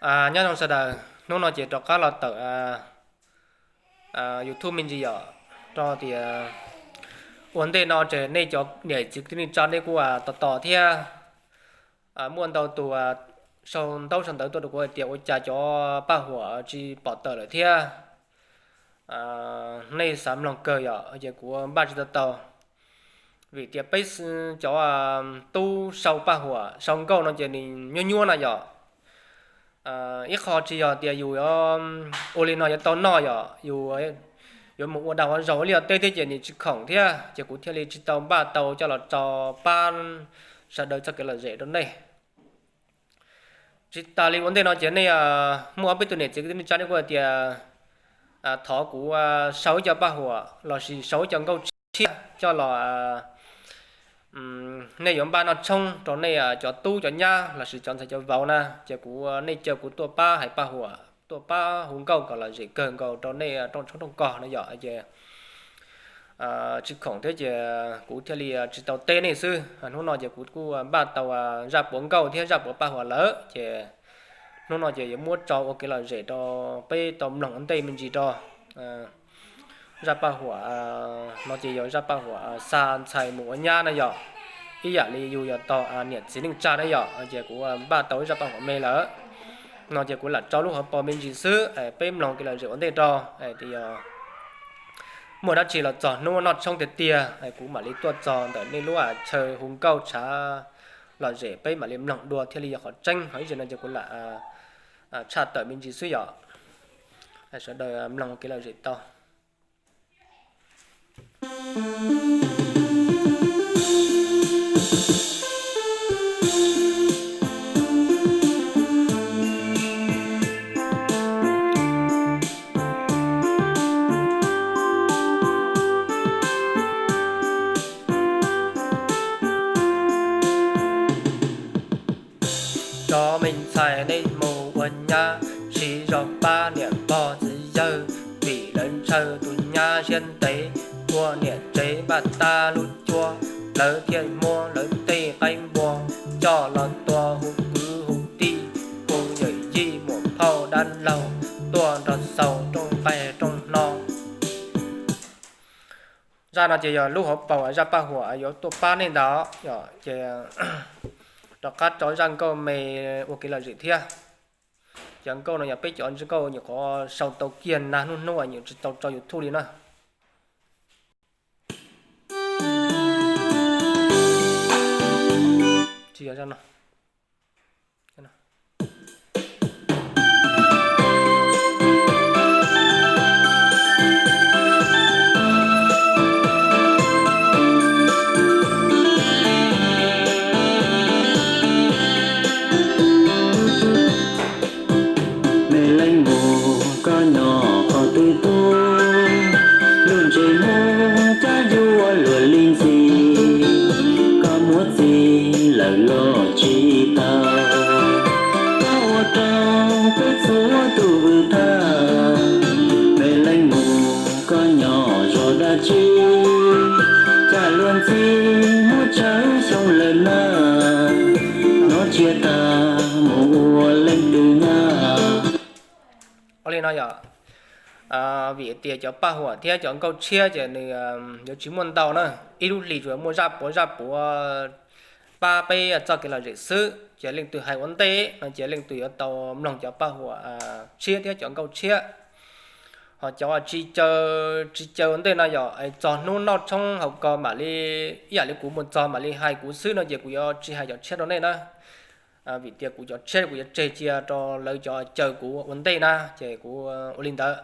Nyob zoo sawv daws, hnub no ces rov qab los tawm YouTube me ntsis yom, rau tias ua ntej no ces nej cov niam txiv kwv tij neej tsa nej kuj tos tos thiab. Muaj ntau tus sau ntaub sau ntawv tuaj rau kuv hais tias ua cas cov paj huam tsis pom tawm lawm thiab. Nej xav mloog kawg yom, ces kuv npaj tsis tau tau, vim tias peb cov tub sau paj huam sau nkauj no ces nws nyuab nyuab na yom. Ib qho tsis yog tias yus ua li no yuav tau noj yom, yus yuav mus ua dag ua zog ua liaj ua teb thiab ces nws tsis khoom thiab, ces kuv thiaj li tsis tau npaj tau coj los tso pab sawv daws txoj kev lom zem rau nej. Tsis tas li ua ntej no ces nej muaj ob peb tug niam txiv kwv tij neej tsa nej kuj hais tias thov kuv sau ib co paj huam lossis sau ib co nkauj tshiab coj los, nej yuav npaj noj tshoob rau nej cov tub cov nyab lossis cov ntxhais cov vauv na, ces kuv, nej caw kuv tuaj pab hais paj huam, tuaj pab hu nkauj kom lom zem kawg nkaus rau nej rooj tshoob rooj kos no yom, ces tsis khoom thiab ces kuv thiaj li tsis tau teb nej xwb. Hnub no ces kuv kuj npaj tau zaj puav nkauj thiab zaj puav paj huam lawm, ces hnub no ces yuav muab tso ua kev lom zem rau peb tau mloog ua ntej me ntsis rau. Zaj paj huam no ces yog zaj paj huam xa ntxhais mus ua nyab na yom, ib yam li yus yog tog niam txiv neej tsa na yom, ces kuv npaj tau ib zaj paj huam me lawm. No ces kuv lam tso lub hauv paus me ntsis xwb, peb mloog kev lom zem ua ntej rau. Tias yog muaj dab tsi los txog hnub noj tshoob tiag tiag, kuv mam li tuaj txog ntawm nej lub chaw hu nkauj tshav lom zem peb mam li mloog dua thiaj li yog qhov tseeb. Ho ib zaug no ces kuv lam tshaj tawm me ntsis xwb yom. Sawv daws mloog kev lom zem tau. Cov me ntxhais nej mus ua nyab, siv zog pab niam pog txiv yawg, vim lawv ntshaw tus nyab siab ntev, ua niam tsev npaj tag lub cuab, lawv thiaj muab lawv tej qaib npua coj los tua hu kwv hu tij, hu yawm yij muam phauj dab laug tuaj nrog xaus rooj nqaij rooj hno. Zaj no ces yog lub hauv paus zaj paj huam yuav tuaj pab nej ntag yom. Ces rov qab tso zaj nkauj me ua kev lom zem thiab. Cov nkauj no yog peb cov nkauj nyuam qhuav sau tau kiag nag hnub hnub nyuam tsis tau tso YouTube li na. Me leej muam, koj nyob qhov twg tuaj? Lub ntsej muag cab yuav luag li ntxi, koj muab txi lawm los tsis tau. Koj ua rau peb txhua tus vwm tag. Me leej muam, koj nyob zos dab tsi? Cas luag ntxhi muab tsawg xyoo lawm na? Hnov tshiab tag mus ua leej twg nyab? Ua li no yog vim tias cov paj huam thiab cov nkauj tshiab ces nws yuav tsis muaj ntau na. Ib lub hlis tsuas muaj zaj puav zaj puav pab peb txoj kev lom zem xwb, ces leej twg hais ua ntej no ces leej twg yuav tau mloog cov paj huam tshiab thiab cov nkauj tshiab. Ho cov tsis caw, tsis caw ua ntej no yog txog hnub noj tshoob haus kos mam li, ib yam li kuv mus txog mam li hais kuv xwb no ces kuv yuav tsis hais cov tshiab rau nej na. Vim tias kuv cov tshiab kuv yuav tseg cia rau lawv cov caw kuv ua ntej na, ces kuv ua li ntawd.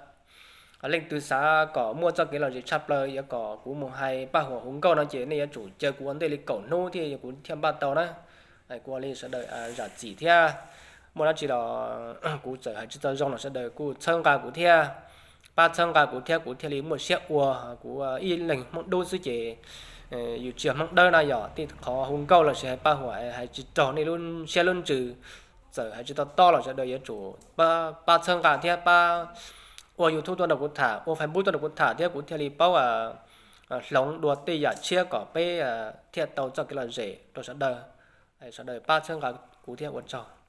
Leej twg xav kom muaj txoj kev lom zem tshaj plaws yuav kom kuv mus hais paj huam hu nkauj no ces nej yuav tsum caw kuv ua ntej li kaum hnub thiaj kuv thiaj npaj tau na. Kuv ua li sawv daws zam txim thiab. Muaj dab tsi los kuv txawm hais tsis tau zoo los sawv daws kuj txhawb nqa kuv thiab, pab txhawb nqa kuv thiab kuv thiaj li muaj siab ua. Kuv ib leeg Hmoob dub xwb ces yus tsis yog Hmoob dawb na yom, tej qhov hu nkauj los sis hais paj huam hais tsis raug nej lub siab lub ntsws, txawm hais tsis tau tob los sawv daws yuav tsum pab txhawb nqa thiab pab ua YouTube tuaj nrog kuv tham, ua Facebook tuaj nrog kuv tham thiab kuv thiaj li paub hloov dua tej yam tshiab kom peb thiaj tau txoj kev lom zem rau sawv daws. Sawv daws pab txhawb nqa kuv thiab ua tsaug.